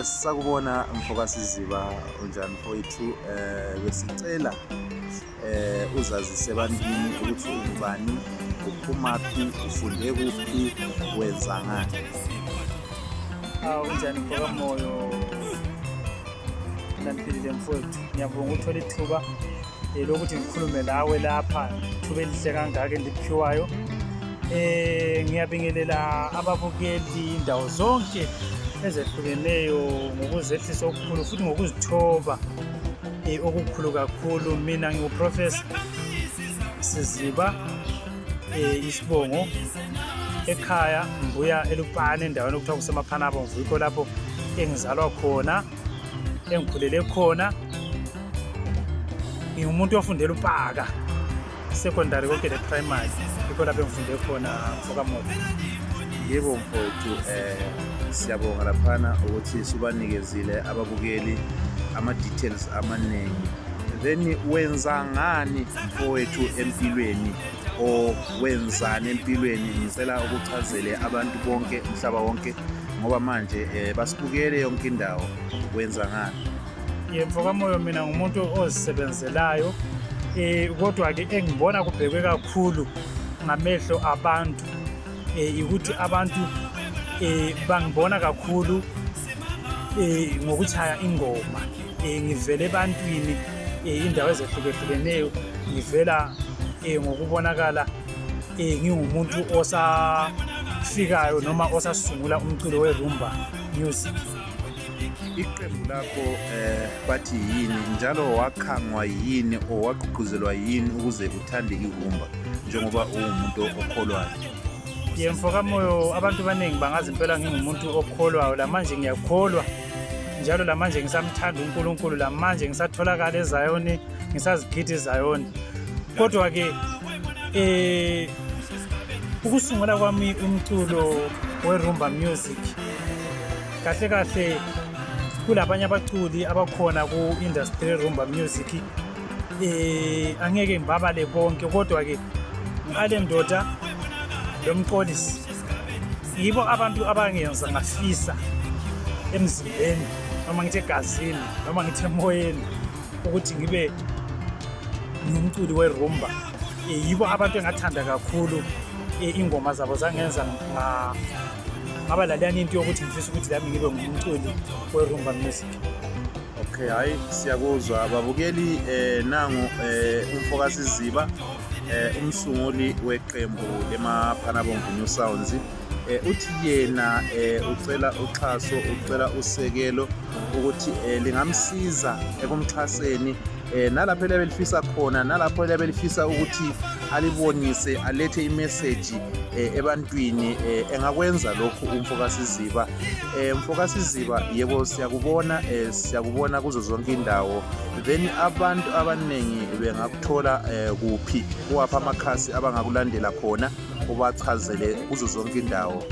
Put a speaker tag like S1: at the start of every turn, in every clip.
S1: sakubona mfokasiziba unjani mfowethu besicela uzazise ebantwini ukuthi ungubani uphumaphi ufunde kuphi wenza ngani.
S2: Unjani mfokamoyo nangiphilile mfowethu, ngiyabonga ukuthola ithuba lokuthi ngikhulume nawe lapha, ithuba elihle kangaka endiphiwayo. Ngiyabingelela ababukeli indawo zonke ezehlukeneyo ngokuzehlisa okukhulu futhi ngokuzithoba okukhulu kakhulu. Mina nginguprofessor Siziba Isibongo, ekhaya ngibuya eLupane endaweni okuthiwa kuseMaphanabomvu, yikho lapho engizalwa khona engikhulele khona. Ngingumuntu ofundela upaka secondary konke le primary, yikho lapho engifunde khona mfokamoyo.
S1: Yebo mfowethu, siyabonga laphana ukuthi subanikezile ababukeli ama-details amaningi. Then wenza ngani mfowethu empilweni, o wenzani empilweni? Ngicela ukuchazele abantu bonke umhlaba wonke ngoba manje basibukele yonke indawo. Wenza ngani?
S2: Mfokamoyo, mina ngumuntu ozisebenzelayo, kodwa-ke engibona kubhekwe kakhulu ngamehlo abantu ukuthi abantu bangibona kakhulu ngokuchaya ingoma. Ngivela ebantwini indawo ezehlukehlukeneyo, ngivela ngokubonakala ngingumuntu osafikayo noma osasungula umculo we-rhumba music.
S1: Iqembu lakho bathi yini njalo, wakhangwa yini o wagqugquzelwa yini ukuze uthande i-rhumba njengoba uwumuntu okholwayo?
S2: Mfokamoyo, abantu abaningi bangazi impela ngingumuntu okholwayo. Lamanje ngiyakholwa njalo, lamanje ngisamthanda uNkulunkulu, lamanje ngisatholakala eZayoni, ngisazigida eZayoni. Kodwa-ke ukusungula kwami umculo we-rhumba music kahle kahle kulabanye abaculi abakhona ku-industry ye-rhumba music, angeke ngibabale bonke, kodwa-ke ngale ndoda lomqolisi yibo abantu abangenza ngafisa emzimbeni noma ngithi egazini noma ngithi emoyeni ukuthi ngibe ngumculi we-rhumba. Yibo abantu engathanda kakhulu ingoma zabo, zangenza ngaba laliyana into yokuthi ngifisa ukuthi lami ngibe ngumculi we-rhumba music.
S1: Okay, hayi siyakuzwa ababukeli. Nangu umfokasiziba, umsunguli weqembu leMAPHANABOMVU New Sounds, uthi yena ucela uxhaso, ucela usekelo ukuthi lingamsiza ekumxhaseni nalapho elifisa khona, nalapho elifisa ukuthi alibonise, alethe imessage ebantwini. Engakwenza lokhu umfokasiziba. Mfokasiziba, yebo siyakubona kuzo zonke indawo. Then abantu abaningi bengakuthola kuphi, kuwapha amakhasi abangakulandela khona, ubachazele kuzo zonke indawo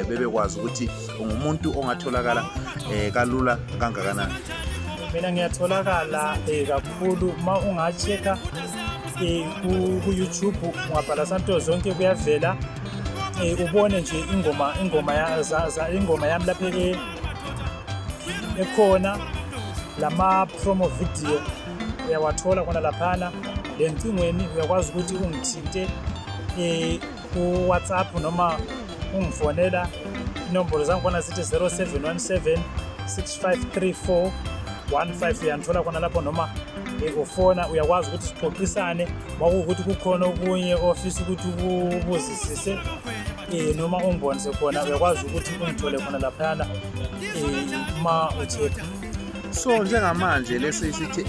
S1: bebekwazi ukuthi ungumuntu ongatholakala kalula kangakanani?
S2: Mina ngiyatholakala kakhulu. Ma ungacheka ku-YouTube ungabhala Santo zonke kuyavela, ubone nje ingoma yami lapha ekhona. Lama-promo video uyawathola khona laphana. Lencingweni uyakwazi ukuthi ungithinte ku-WhatsApp noma ungifonela. Inombolo zami khona zithi 0717 6534 15. Uyangithola khona lapho, noma ufona uyakwazi ukuthi sixoxisane makuwukuthi kukhona okunye ofisa ukuthi ubuzisise noma ungibonise khona, uyakwazi ukuthi ungithole khona laphana ma utheka.
S1: So njengamanje lesisithi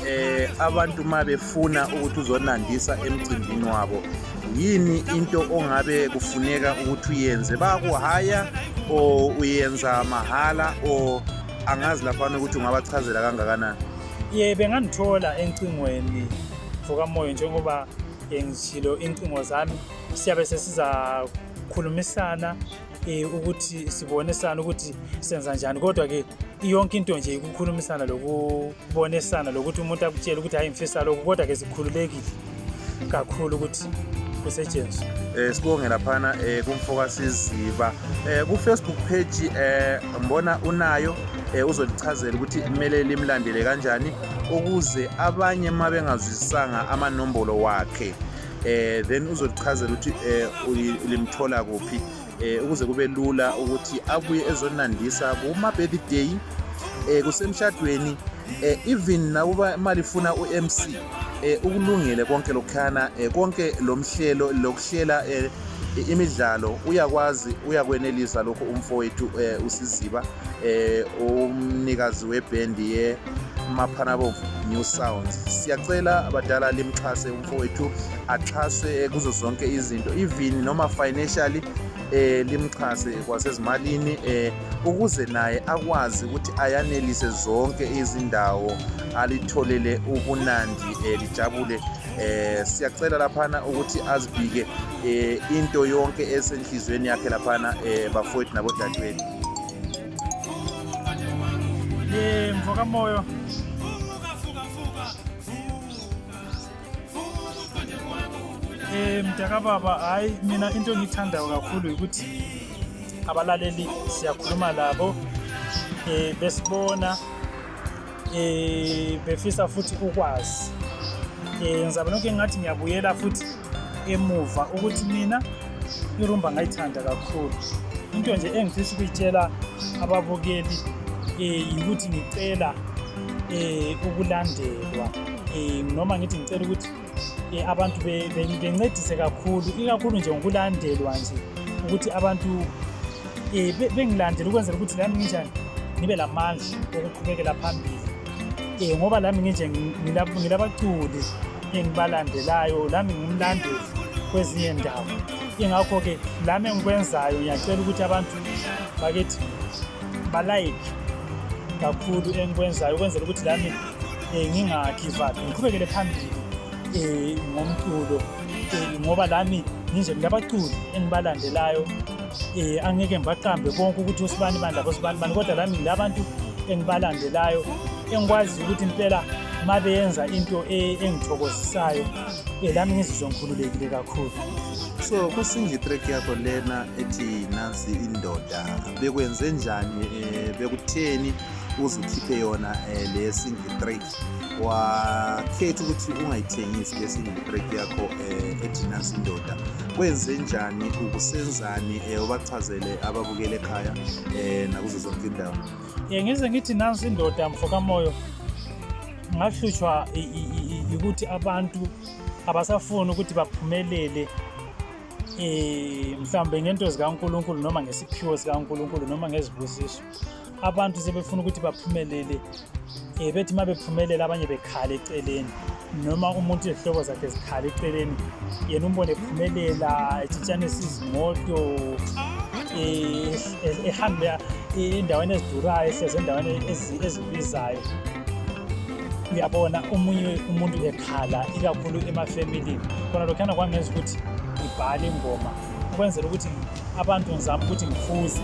S1: abantu ma befuna ukuthi uzonandisa emcimbini wabo, yini into ongabe kufuneka ukuthi uyenze? Bakuhaya o uyenza mahala o angazi laphana ukuthi ungabachazela kangakanani?
S2: Bengangithola encingweni mfokamoyo, njengoba ngishilo incingo zami siyabe sesiza khulumisana ukuthi sibonisana ukuthi senza njani. Kodwa-ke yonke into nje ukukhulumisana lokubonisana lokuthi umuntu akutshela ukuthi hayi ngifisa lokhu, kodwa-ke sikhululekile kakhulu ukuthi kusetshenziswe.
S1: Sibonge laphana kumfokasiziba ku Facebook page ngibona unayo uzolichazela ukuthi kumele limlandele kanjani ukuze abanye uma bengazwisisanga amanombolo wakhe then uzolichazela ukuthi limthola kuphi ukuze kube lula ukuthi abuye ezonandisa kuma-birthday kusemshadweni even nakuba malifuna u-MC ukulungele konke lokhana konke lomhlelo lokuhlela imidlalo uyakwenelisa lokho umfowethu usiziba umnikazi webhendi MAPHANABOMVU New Sounds. Siyacela abadala limxhase umfowethu axhaswe kuzo zonke izinto even noma financially limxhase kwasezimalini ukuze naye akwazi ukuthi ayanelise zonke izindawo alitholele ubunandi lijabule. Siyacela laphana ukuthi azibike into yonke esenhlizweni yakhe laphana bafowethu nabodadewethu.
S2: Mfoka moyo mntaka baba, hayi mina into engithandayo kakhulu ukuthi abalaleli siyakhuluma labo besibona befisa futhi ukwazi. Ngizaba lonke ngathi ngiyabuyela futhi emuva ukuthi mina irhumba ngayithanda kakhulu. Into nje engifisa ukuyitshela ababukeli ukuthi ngicela ukulandelwa noma ngithi ngicela ukuthi abantu bencedise kakhulu, ikakhulu nje ngokulandelwa nje ukuthi abantu bengilandele ukwenzela ukuthi lami nginjani nibe lamandla okuqhubekela phambili ngoba lami nginje ngilabaculi engibalandelayo, lami ngumlandeli kwezinye ndawo. Ingakho ke lami engikwenzayo ngiyacela ukuthi abantu bakithi balike kakhulu engikwenzayo ukwenzela ukuthi lami ngingagive up, ngiqhubekele phambili ngomculo ngoba lami nginje ngilabaculi engibalandelayo. Angeke ngibaqambe konke ukuthi usibani bandla bosibani bani, kodwa lami ngilabantu engibalandelayo engikwazi ukuthi impela uma beyenza into engithokozisayo lami ngizizwe ngikhululekile kakhulu.
S1: So kusingle track yakho lena ethi nansi indoda, bekwenze njani bekutheni uzukhiphe yona le single track? Wakhetha ukuthi ungayithengisi le single track yakho ethi nansi indoda, kwenze njani, ukusenzani, ubachazele ababukele ekhaya nakuzo zonke indawo.
S2: Ngize ngithi nansi indoda mfoka moyo, ngahlutshwa ukuthi abantu abasafuni ukuthi baphumelele mhlambe ngento zikaNkulunkulu noma ngesiphiwo sikaNkulunkulu noma ngezibusiso. Abantu sebefuna ukuthi baphumelele bethi uma bephumelela abanye bekhala eceleni, noma umuntu izihlobo zakhe zikhala eceleni, yena umbone ephumelela etshitshanisa izimoto ehamba endaweni ezidurayo ehlezi endaweni ezibizayo. Ngiyabona omunye umuntu ekhala ikakhulu emafamilini. Khona lokhana kwangenza ukuthi ngibhale ingoma ukwenzela ukuthi abantu ngizama ukuthi ngifuze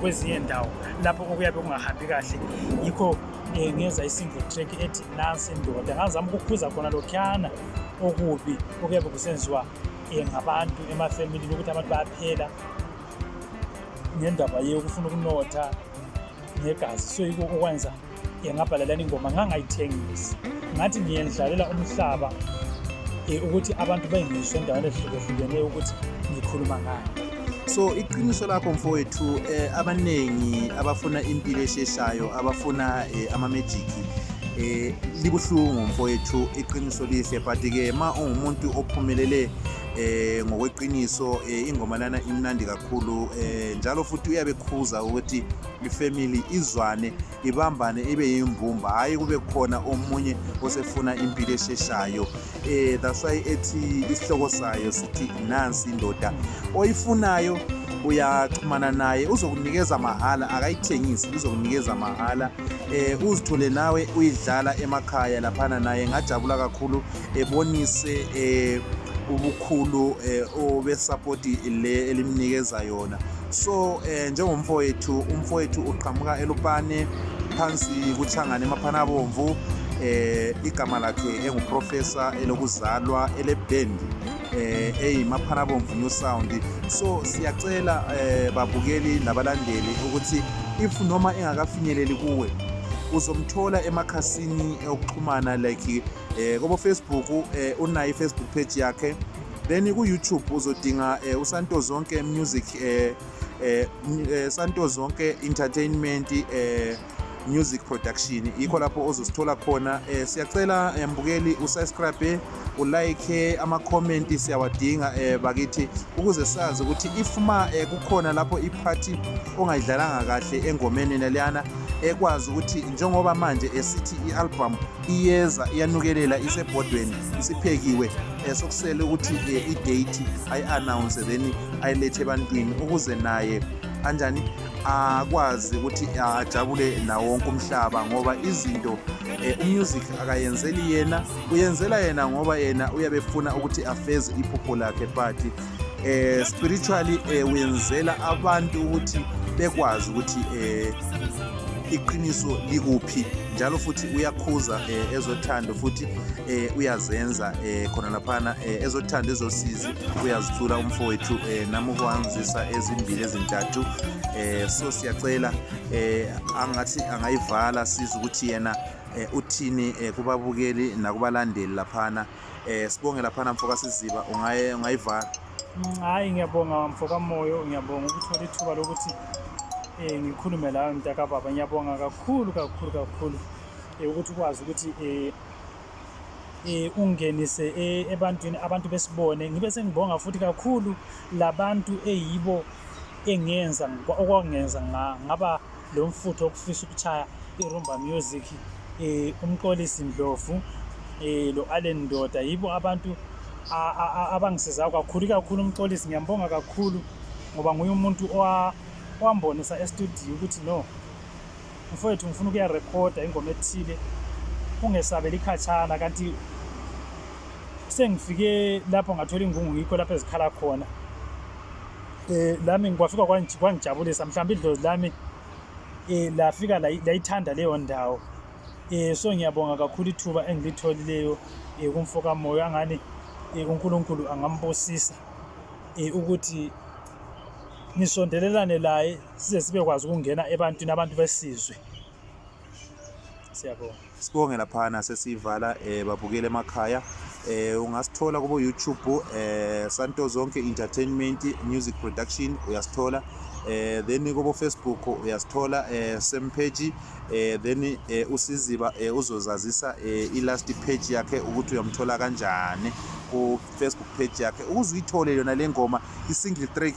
S2: kwezinye ndawo lapho okuyabe kungahambi kahle. Yikho ngenza isingle track ethi nansi indoda, ngazama ukukhuza khona lokhana okubi okuyabe kusenziwa ngabantu emafamilini, ukuthi abantu bayaphela ngendaba yokufuna ukunotha negazi. So yiko okwenza ngabhalela ingoma ngangayithengisi, ngathi ngiyendlalela umhlaba ukuthi abantu bengizwe endaweni ehlukahlukeneyo ukuthi ngikhuluma ngayo.
S1: So iqiniso lakho mfowethu, abanengi abafuna impilo esheshayo, abafuna ama-magic libuhlungu mfowethu, iqiniso lihle, but ke ma ungumuntu ophumelele ngokweqiniso ingoma lana imnandi kakhulu, njalo futhi uyabekhuza ukuthi ifamily izwane ibambane ibe yimbumba, hayi kube khona omunye osefuna impilo esheshayo. That's why ethi isihloko sayo sithi nansi indoda, oyifunayo uyaxhumana naye, uzokunikeza mahala, akayithengisi, uzokunikeza mahala. Uzithole nawe uyidlala emakhaya laphana, naye ngajabula kakhulu ebonise ubukhulu obesupport le elimnikeza yona. So njengomfowethu, umfowethu uqhamuka eLupane phansi kuThangane MAPHANABOMVU, igama lakhe enguprofessor elokuzalwa elebhendi MAPHANABOMVU New Sound. So siyacela babukeli nabalandeli ukuthi if noma engakafinyeleli kuwe uzomthola emakhasini okuxhumana like kubo Facebook unayo Facebook page yakhe, then ku YouTube uzodinga uSanto Zonke Music Santo Zonke Entertainment Music Production, yikho lapho ozosithola khona. Siyacela mbukeli usubscribe, ulike, ama comment siyawadinga bakithi, ukuze sazi ukuthi if kukhona lapho iphathi ongayidlalanga kahle engomeni naleyana ekwazi ukuthi njengoba manje esithi ialbum iyeza iyanukelela isebhodweni isiphekiwe, sokusele ukuthi idate ayi-announce then ayilethe ebantwini ukuze naye anjani akwazi ukuthi ajabule nawo wonke umhlaba, ngoba izinto umusic akayenzeli yena, uyenzela yena ngoba yena uyabefuna ukuthi afeze iphupho lakhe, but spiritually uyenzela abantu ukuthi bekwazi ukuthi iqiniso likuphi, njalo futhi uyakhuza ezothando futhi uyazenza khona laphana ezothando ezosizi uyazithula umfowethu nami ukwanzisa ezimbili ezintathu. So siyacela angathi angayivala siza ukuthi yena uthini kubabukeli nakubalandeli laphana. Sibonge laphana mfoka Siziba, ungayivala.
S2: Hayi, ngiyabonga mfoka Moyo, ngiyabonga ukuthola ithuba lokuthi ngikhulume lawe mntaka baba. Ngiyabonga kakhulu ukuthi ukwazi ukuthi ungenise ebantwini, abantu besibone. Ngibe sengibonga futhi kakhulu labantu eyibo engenza okwangenza ngaba lo mfutho okufisa ukuchaya irhumba music, umxolisi Ndlovu, lo Indoda, yibo abantu abangisiza kakhulu umxolisi. Ngiyambonga kakhulu ngoba nguye umuntu wambonisa e-studio ukuthi no mfowethu ngifuna ukuya recorda ingoma ethile, ungesabela ikhatshana, kanti sengifike lapho ngathola ingungu yikho lapho ezikhala khona. Lami ngikwafika kwangijabulisa, mhlawumbe idlozi lami lafika layithanda leyo ndawo. So ngiyabonga kakhulu ithuba engilitholileyo kumfoka Moyo, angani uNkulunkulu angambusisa ukuthi nisondelelane laye size sibe kwazi ukungena ebantwini, abantu besizwe. Siyabonga.
S1: Sibonge laphana sesivala babukele emakhaya. Ungasithola kubo YouTube Santo Zonke Entertainment Music Production uyasithola, then kubo Facebook uyasithola same page, then uSiziba uzozazisa i-last page yakhe ukuthi uyamthola kanjani ku Facebook page yakhe, ukuze uyithole yona le ngoma i-single track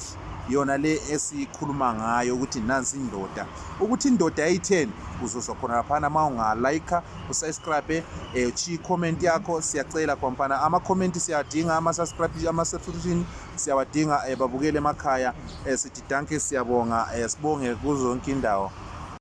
S1: yona le esikhuluma ngayo ukuthi nansi indoda, ukuthi indoda yayi-10 uzozwa khona laphana. Uma ungalike usubscribe uchi comment yakho, siyacela kwampana ama comment siyadinga, ama subscribe ama subscription siyawadinga babukele emakhaya. Sithi danke, siyabonga, sibonge kuzo zonke indawo.